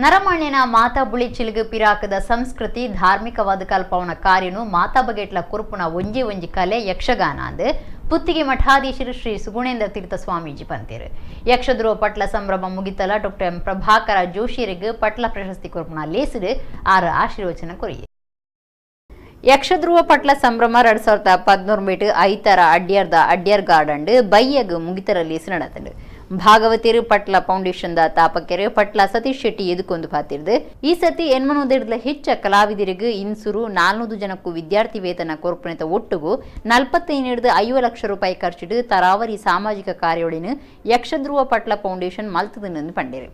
ನರಮಾಣ್ಯನ ಮಾತಾ ಬುಳಿಚಿಲ್ಗ್ ಪಿರಾಕದ ಸಂಸ್ಕೃತಿ ಧಾರ್ಮಿಕವಾದ ಕಲ್ಪವನ ಕಾರ್ಯನು ಮಾತಾ ಬಗೆಟ್ಲ ಕುರ್ಪುನ ಒಂಜಿ ಒಂಜಿ ಕಲೆ ಯಕ್ಷಗಾನ ಅಂದ್ ಪುತ್ತಿಗೆ ಮಠಾಧೀಶರು ಶ್ರೀ ಸುಗುಣೇಂದ್ರ ತೀರ್ಥ ಸ್ವಾಮೀಜಿ ಪಂತೇರು. ಯಕ್ಷಧ್ರುವ ಪಟ್ಲ ಸಂಭ್ರಮ ಮುಗಿತಲ ಡಾಕ್ಟರ್ ಎಂ ಪ್ರಭಾಕರ ಜೋಶಿಯರಿಗೆ ಪಟ್ಲ ಪ್ರಶಸ್ತಿ ಕೊರ್ಪುನ ಲೇಸಿಡು ಆರು ಆಶೀರ್ವಚನ ಕೊರಿಯೆ. ಯಕ್ಷಧ್ರುವ ಪಟ್ಲ ಸಂಭ್ರಮ 2013 ಮೇಟ್ ಐತರ ಅಡ್ಯಾರ್ದ ಅಡ್ಯಾರ್ ಗಾರ್ಡನ್ ಬೈಯಗ್ ಮುಗಿತರ ಲೇಸು ನಡತಂಡು. ಭಾಗವತಿರು ಪಟ್ಲ ಫೌಂಡೇಶನ್ the ತಾಪಕೆರು ಪಟ್ಲ ಸತೀಶ್ ಶೆಟ್ಟಿ ಎದುಕೊಂದು ಪಾತಿರ್ದು. ಈ ಸತಿ ಎನ್ಮನೋದಿರ್ದ ಹೆಚ್ಚ ಕಲಾವಿದರಿಗೆ ಇನ್ಸುರು 400 ಜನಕ್ಕೂ ವಿದ್ಯಾರ್ಥಿ ವೇತನ ಕೊರ್ಪುನೆತ ಒಟ್ಟುಗು 45 ಲಕ್ಷ ರೂಪಾಯಿ ಖರ್ಚಿಡು ತರಾವರಿ ಸಾಮಾಜಿಕ ಕಾರ್ಯೋಳಿನ ಯಕ್ಷಧ್ರುವ ಪಟ್ಲ ಫೌಂಡೇಶನ್ ಮಲ್ತದನ್ನು ಪಂಡೇರು.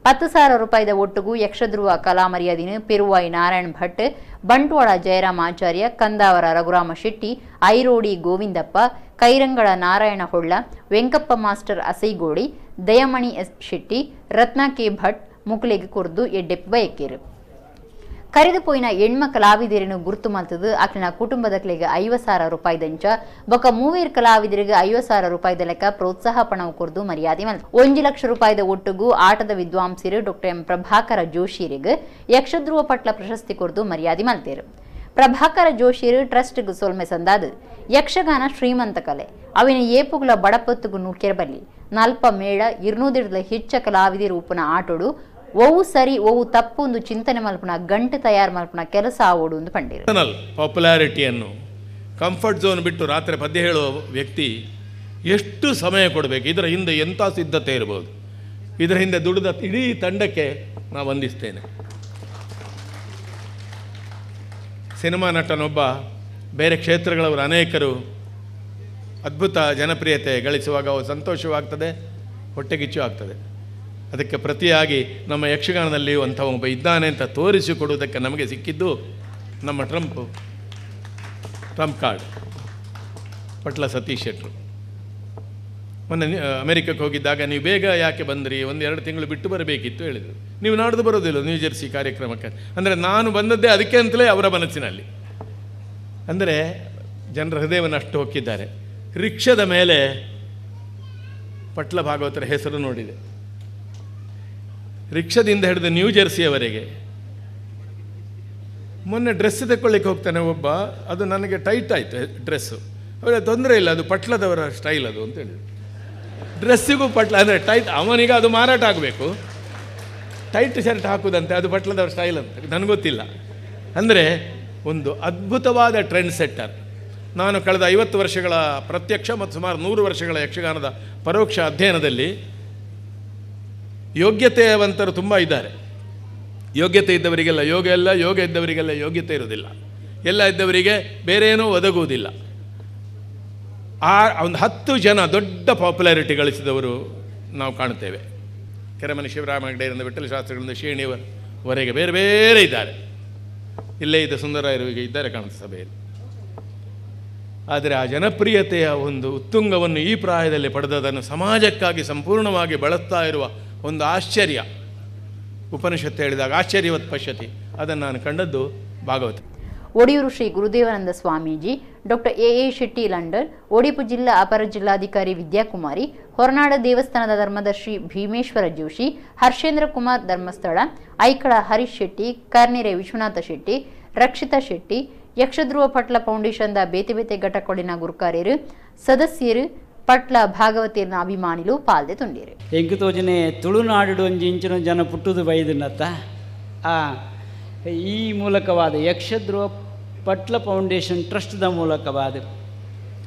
10,000 ರೂಪಾಯಿದ ಒಟ್ಟುಗು ಯಕ್ಷಧ್ರುವ ಕಲಾ ಮರ್ಯಾದಿನ ಪೆರುವಾಯಿ ನಾರಾಯಣ್ ಭಟ್, ಬಂಟ್ವಾಳ ಜಯರಾಮ ಆಚಾರ್ಯ, ಕಂದಾವರ ರಘುರಾಮ ಶೆಟ್ಟಿ, ಐರೋಡಿ ಗೋವಿಂದಪ್ಪ, ಕೈರಂಗಳ ನಾರಾಯಣ ಹೊಳ್ಳ, ವೆಂಕಪ್ಪ ಮಾಸ್ಟರ್ ಅಸೈಗೋಡಿ, ದಯಮಣಿ ಎಸ್ ಶೆಟ್ಟಿ, ರತ್ನಾ ಕೆ ಭಟ್ ಮುಕ್ಲೆಗ್ ಕೊರ್ದು ಎಡ್ಡೆಪ್ಪ ಬಯಕೇರು. ಕರೆದು ಪೋಯಿನ ಎಣ್ಮ ಕಲಾವಿದರನ್ನು ಗುರುತು ಮಲ್ತದು ಆಕ್ಲಿನ ಕುಟುಂಬದಕ್ಲೆಗ್ 50,000 ರೂಪಾಯಿದಂಚ ಬೊಕ ಮೂವೇರ್ ಕಲಾವಿದರಿಗೆ 50,000 ರೂಪಾಯಿದ ಲೆಕ್ಕ ಪ್ರೋತ್ಸಾಹ ಪಣವು ಕೊರ್ದು ಮರ್ಯಾದೆ ಮಲ್ತ. 1 ಲಕ್ಷ ರೂಪಾಯಿದ ಒಟ್ಟುಗು ಆಟದ ವಿದ್ವಾಂಸರು ಡಾಕ್ಟರ್ ಎಂ ಪ್ರಭಾಕರ ಜೋಶಿಯರಿಗೆ ಯಕ್ಷಧ್ರುವ ಪಟ್ಲ ಪ್ರಶಸ್ತಿ ಕೊರ್ದು ಮರ್ಯಾದೆ ಮಲ್ತೇರು. ಪ್ರಭಾಕರ ಜೋಶಿಯರು ಟ್ರಸ್ಟ್ಗ್ ಸೊಲ್ಮೆ ಸಂದಾದು ಯಕ್ಷಗಾನ ಶ್ರೀಮಂತ ಕಲೆ ಅವಿನ ಏಪುಗುಲ ಬಡಪೊತ್ತುಗು ನೂಕೆರಬಲ್ಲಿ ನಲ್ಪ ಮೇಳ 200 ಹೆಚ್ಚ ಕಲಾವಿದರು ಉಪ್ಪುನ ಆಟೋಡು ಒವು ಸರಿ ಒವು ತಪ್ಪು ಒಂದು ಚಿಂತನೆ ಮಲ್ಪುನ ಗಂಟೆ ತಯಾರು ಮಲ್ಪುನ ಕೆಲಸ ಆವೋಡು ಒಂದು ಪಂಡಿರು. ಪಾಪ್ಯುಲಾರಿಟಿಯನ್ನು ಕಂಫರ್ಟ್ ಝೋನ್ ಬಿಟ್ಟು ರಾತ್ರಿ ಪದ್ಯ ಹೇಳುವ ವ್ಯಕ್ತಿ ಎಷ್ಟು ಸಮಯ ಕೊಡಬೇಕು, ಇದರ ಹಿಂದೆ ಎಂಥ ಸಿದ್ಧತೆ ಇರಬಹುದು, ಇದರ ಹಿಂದೆ ದುಡಿದ ಇಡೀ ತಂಡಕ್ಕೆ ನಾನು ವಂದಿಸ್ತೇನೆ. ಸಿನಿಮಾ ನಟನೊಬ್ಬ, ಬೇರೆ ಕ್ಷೇತ್ರಗಳವರು ಅನೇಕರು ಅದ್ಭುತ ಜನಪ್ರಿಯತೆ ಗಳಿಸುವಾಗ ಅವು ಸಂತೋಷವಾಗ್ತದೆ, ಹೊಟ್ಟೆಗಿಚ್ಚು ಆಗ್ತದೆ. ಅದಕ್ಕೆ ಪ್ರತಿಯಾಗಿ ನಮ್ಮ ಯಕ್ಷಗಾನದಲ್ಲಿ ಅಂಥ ಒಬ್ಬ ಇದ್ದಾನೆ ಅಂತ ತೋರಿಸಿಕೊಡುವುದಕ್ಕೆ ನಮಗೆ ಸಿಕ್ಕಿದ್ದು ನಮ್ಮ ಟ್ರಂಪ್ ಕಾರ್ಡ್ ಪಟ್ಲ ಸತೀಶ್ ಶೆಟ್ಟರು. ಮೊನ್ನೆ ಅಮೆರಿಕಕ್ಕೆ ಹೋಗಿದ್ದಾಗ ನೀವು ಬೇಗ ಯಾಕೆ ಬಂದ್ರಿ, 1-2 ತಿಂಗಳು ಬಿಟ್ಟು ಬರಬೇಕಿತ್ತು ಹೇಳಿದರು. ನೀವು ನಾಡ್ದು ಬರೋದಿಲ್ಲ ನ್ಯೂ ಜೆರ್ಸಿ ಕಾರ್ಯಕ್ರಮಕ್ಕೆ ಅಂದರೆ ನಾನು ಬಂದದ್ದೇ ಅದಕ್ಕೆ ಅಂತಲೇ ಅವರ ಮನಸ್ಸಿನಲ್ಲಿ. ಅಂದರೆ ಜನರ ಹೃದಯವನ್ನು ಅಷ್ಟು ಹೊಕ್ಕಿದ್ದಾರೆ. ರಿಕ್ಷಾದ ಮೇಲೆ ಪಟ್ಲ ಭಾಗವತರ ಹೆಸರು ನೋಡಿದೆ. ರಿಕ್ಷಾದಿಂದ ಹಿಡಿದು ನ್ಯೂ ಜೆರ್ಸಿಯವರೆಗೆ. ಮೊನ್ನೆ ಡ್ರೆಸ್ ತಗೊಳ್ಳಿಕ್ಕೆ ಹೋಗ್ತಾನೆ ಒಬ್ಬ, ಅದು ನನಗೆ ಟೈಟ್ ಆಯಿತು ಡ್ರೆಸ್ಸು. ಅವರ ತೊಂದರೆ ಇಲ್ಲ, ಅದು ಪಟ್ಲದವರ ಸ್ಟೈಲ್ ಅದು ಅಂತ ಹೇಳಿದರು. ಡ್ರೆಸ್ಸಿಗೂ ಪಟ್ಲ ಅಂದರೆ ಟೈಟ್, ಅವನಿಗೆ ಅದು ಮಾರಾಟ ಆಗಬೇಕು, ಟೈಟ್ ಶರ್ಟ್ ಹಾಕುವುದಂತೆ ಅದು ಪಟ್ಲದವರ ಸ್ಟೈಲ್ ಅಂತ ನನಗೊತ್ತಿಲ್ಲ. ಅಂದರೆ ಒಂದು ಅದ್ಭುತವಾದ ಟ್ರೆಂಡ್ ಸೆಟ್ಟರ್. ನಾನು ಕಳೆದ 50 ವರ್ಷಗಳ ಪ್ರತ್ಯಕ್ಷ ಮತ್ತು ಸುಮಾರು 100 ವರ್ಷಗಳ ಯಕ್ಷಗಾನದ ಪರೋಕ್ಷ ಅಧ್ಯಯನದಲ್ಲಿ ಯೋಗ್ಯತೆಯವಂತರು ತುಂಬ ಇದ್ದಾರೆ. ಯೋಗ್ಯತೆ ಇದ್ದವರಿಗೆಲ್ಲ ಯೋಗ ಎಲ್ಲ, ಯೋಗ ಇದ್ದವರಿಗೆಲ್ಲ ಯೋಗ್ಯತೆ ಇರೋದಿಲ್ಲ, ಎಲ್ಲ ಇದ್ದವರಿಗೆ ಬೇರೆ ಏನೂ ಒದಗುವುದಿಲ್ಲ. ಆ ಒಂದು 10 ಜನ ದೊಡ್ಡ ಪಾಪ್ಯುಲಾರಿಟಿ ಗಳಿಸಿದವರು ನಾವು ಕಾಣುತ್ತೇವೆ. ಕೆರೆಮನೆ ಶಿವರಾಮ ಹೆಗಡೆಯಿಂದ ವಿಠ್ಠಲ ಶಾಸ್ತ್ರಿಗಳಿಂದ ಶೇಣಿಯವರೆಗೆ ಬೇರೆ ಬೇರೆ ಇದ್ದಾರೆ. ಇಲ್ಲೇ ಇದ್ದ ಸುಂದರಾಯರು ಈಗ ಇದ್ದಾರೆ ಕಾಣುತ್ತೆ ಸಭೆಯಲ್ಲಿ. ಆದರೆ ಆ ಜನಪ್ರಿಯತೆಯ ಒಂದು ಉತ್ತುಂಗವನ್ನು ಈ ಪ್ರಾಯದಲ್ಲಿ ಪಡೆದದನ್ನು ಸಮಾಜಕ್ಕಾಗಿ ಸಂಪೂರ್ಣವಾಗಿ ಬಳಸ್ತಾ ಇರುವ ಒಂದು ಆಶ್ಚರ್ಯ, ಉಪನಿಷತ್ತು ಹೇಳಿದಾಗ ಆಶ್ಚರ್ಯವತ್ ಪಶ್ಯತಿ, ಅದನ್ನು ನಾನು ಕಂಡದ್ದು Bhagavata. Odiyoor Shri Gurudevananda Swamiji, doctor A A Shetty London, Odipu ಜಿಲ್ಲಾ ಅಪರ ಜಿಲ್ಲಾಧಿಕಾರಿ ವಿದ್ಯಾಕುಮಾರಿ, ಹೊರನಾಡ ದೇವಸ್ಥಾನದ ಧರ್ಮದರ್ಶಿ ಭೀಮೇಶ್ವರ ಜೋಶಿ, ಹರ್ಷೇಂದ್ರ ಕುಮಾರ್ ಧರ್ಮಸ್ಥಳ, ಐಕಳ ಹರೀಶ್ ಶೆಟ್ಟಿ, ಕರ್ನಿರೆ ವಿಶ್ವನಾಥ ಶೆಟ್ಟಿ, ರಕ್ಷಿತಾ ಶೆಟ್ಟಿ, ಯಕ್ಷಧ್ರುವ ಪಟ್ಲ ಫೌಂಡೇಶನ್ದ ಬೇತೆ ಬೇತೆ ಘಟಕೊಳಿನ ಗುರುಕಾರ್ಯರು, ಸದಸ್ಯರು, ಪಟ್ಲ ಭಾಗವತಿಯರ್ನ ಅಭಿಮಾನಿಲು ಪಾಲ್ದೆ ತುಂಡೀರು. ಎಂಕು ತೋಜನೆ ತುಳುನಾಡು ಒಂಜಿ ಇಂಚಿನ ಜನ ಪುಟ್ಟುದು ಬೈದನ್ನತ್ತ ಆ ಈ ಮೂಲಕವಾದ ಯಕ್ಷಧ್ರುವ ಪಟ್ಲ ಫೌಂಡೇಶನ್ ಟ್ರಸ್ಟ್ದ ಮೂಲಕವಾದ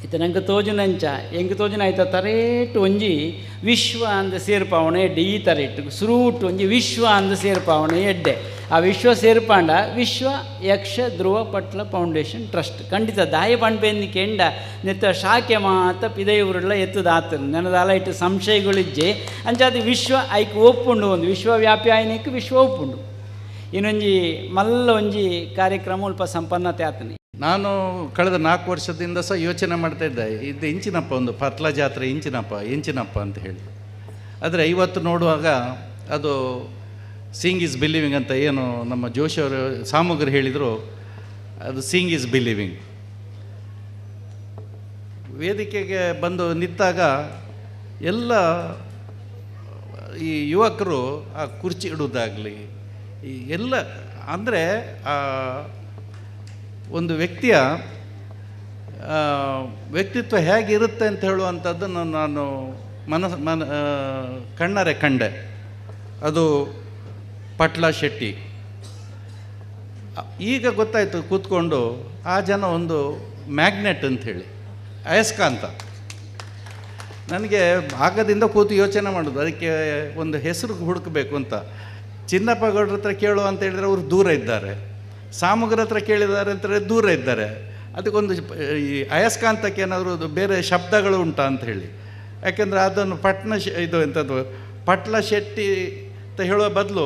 ಇತ್ತ ನಂಗೆ ತೋಜನಂಚ ಎಂಕ್ ತೋಜನ ಆಯ್ತ ತರೇಟು ಒಂಜಿ ವಿಶ್ವ ಅಂದ ಸೇರ್ಪಾವಣೆ ಎಡ್ಡೆ. ಈ ತರೇಟು ಸುರೂಟು ಒಂಜಿ ವಿಶ್ವ ಅಂದ ಸೇರ್ಪಾವಣೆ ಎಡ್ಡೆ. ಆ ವಿಶ್ವ ಸೇರ್ಪಾಂಡ ವಿಶ್ವ ಯಕ್ಷ ಧ್ರುವ ಪಟ್ಲ ಫೌಂಡೇಶನ್ ಟ್ರಸ್ಟ್ ಖಂಡಿತ ದಾಯ ಪಣ್ಪೇಂದಿ ಕೆಂಡ ನೆತ್ತ ಶಾಖೆ ಮಾತ ಪಿದೈ ಊರುಳ್ಳ ಎತ್ತುದಾತ ನೆನದಾಲ ಇಟ್ಟು ಸಂಶಯಗಳಿಜ್ಜೆ ಅಂಚಾದ ವಿಶ್ವ ಐಕ್ ಒಪ್ಪುಂಡು ಒಂದು ವಿಶ್ವವ್ಯಾಪಿ ಆಯ್ನಕ್ಕೆ ವಿಶ್ವ ಒಪ್ಪುಂಡು. ಇನ್ನೊಂಜಿ ಮಲ್ಲ ಒಂಜಿ ಕಾರ್ಯಕ್ರಮ ಉಲ್ಪ ಸಂಪನ್ನತೆ ಆತನೆ. ನಾನು ಕಳೆದ 4 ವರ್ಷದಿಂದ ಸಹ ಯೋಚನೆ ಮಾಡ್ತಾಯಿದ್ದೆ, ಇದು ಇಂಚಿನಪ್ಪ ಒಂದು ಪತ್ಲ ಜಾತ್ರೆ ಇಂಚಿನಪ್ಪ ಇಂಚಿನಪ್ಪ ಅಂತ ಹೇಳಿ. ಆದರೆ ಇವತ್ತು ನೋಡುವಾಗ ಅದು ಸೀಯಿಂಗ್ is believing ಅಂತ ಏನು ನಮ್ಮ ಜೋಶಿಯವರು ಸಾಮಗ್ರಿ ಹೇಳಿದರು, ಅದು ಸೀಯಿಂಗ್ is believing. ವೇದಿಕೆಗೆ ಬಂದು ನಿಂತಾಗ ಎಲ್ಲ ಈ ಯುವಕರು ಆ ಕುರ್ಚಿ ಇಡುವುದಾಗಲಿ, ಈ ಎಲ್ಲ ಅಂದರೆ ಒಂದು ವ್ಯಕ್ತಿಯ ವ್ಯಕ್ತಿತ್ವ ಹೇಗಿರುತ್ತೆ ಅಂತ ಹೇಳುವಂಥದ್ದನ್ನು ನಾನು ಮನಸ್ ಮನ ಕಣ್ಣಾರೆ ಕಂಡೆ. ಅದು ಪಟ್ಲ ಶೆಟ್ಟಿ. ಈಗ ಗೊತ್ತಾಯಿತು ಕೂತ್ಕೊಂಡು, ಆ ಜನ ಒಂದು ಮ್ಯಾಗ್ನೆಟ್ ಅಂಥೇಳಿ, ಅಯಸ್ಕಾಂತ. ನನಗೆ ಆಗದಿಂದ ಕೂತು ಯೋಚನೆ ಮಾಡೋದು, ಅದಕ್ಕೆ ಒಂದು ಹೆಸರು ಹುಡುಕಬೇಕು ಅಂತ. ಚಿನ್ನಪ್ಪ ಗೌಡ್ರ ಹತ್ರ ಕೇಳುವ ಅಂತ ಹೇಳಿದರೆ ಅವರು ದೂರ ಇದ್ದಾರೆ, ಸಾಮುಗರ ಹತ್ರ ಕೇಳಿದ್ದಾರೆ ಅಂತೇಳಿದ್ರೆ ದೂರ ಇದ್ದಾರೆ. ಅದಕ್ಕೊಂದು ಈ ಅಯಸ್ಕಾಂತಕ್ಕೆ ಏನಾದರೂ ಬೇರೆ ಶಬ್ದಗಳು ಉಂಟಾ ಅಂತ ಹೇಳಿ. ಯಾಕೆಂದರೆ ಅದನ್ನು ಪಟ್ನ ಇದು ಎಂಥದ್ದು ಪಟ್ಲ ಶೆಟ್ಟಿ ಅಂತ ಹೇಳುವ ಬದಲು,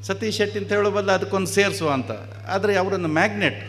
ಸತೀಶ್ ಶೆಟ್ಟಿ ಅಂತ ಹೇಳುವ ಬದಲು ಅದಕ್ಕೊಂದು ಸೇರಿಸುವ ಅಂತ. ಆದರೆ ಅವರನ್ನು ಮ್ಯಾಗ್ನೆಟ್.